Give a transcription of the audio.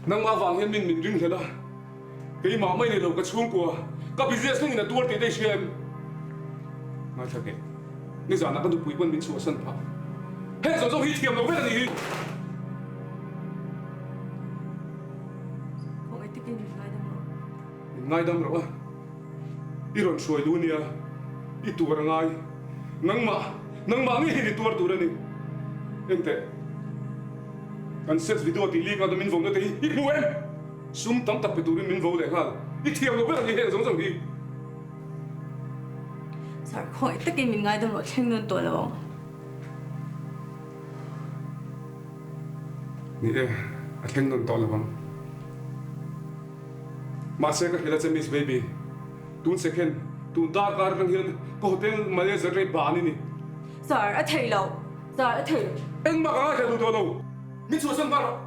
Nangmah vang hian min min ringhlel a, keimah mai ni lo ka chhungkua, ka business thlengin a tuar tih te i hria em? Ngaithla teh, nizanah ka nupui pawn min chhuahsan phah. Heng zawng zawng hi thiam lo vek a nih hi. Khawngaih takin min ngaidam rawh. Min ngaidam rawh a, i rawn hruai lu nia, i tuar a ngai. Nangmah, nangmah ngei hian i tuar tur a ni. Enteh. Kan sex video tih lik a min vo na te hi i hmu em? Sum tam tak pe turin min vo leh nghal. I thiam lo ber a ni heng zawng zawng hi. Sir, khawngaih takin min ngaidam rawh thleng nawn tawh lo ang. Ni e, a thleng nawn tawh lo ang. Mahse ka hrilh a che Miss Baby, tun second, tun darkar atang hian ka hotel manager rei ban i ni. Sir, a thei lo. Sir, a thei lo. Engmah ka ngaithla duh tawh lo. Min chhuahsan nghal rawh.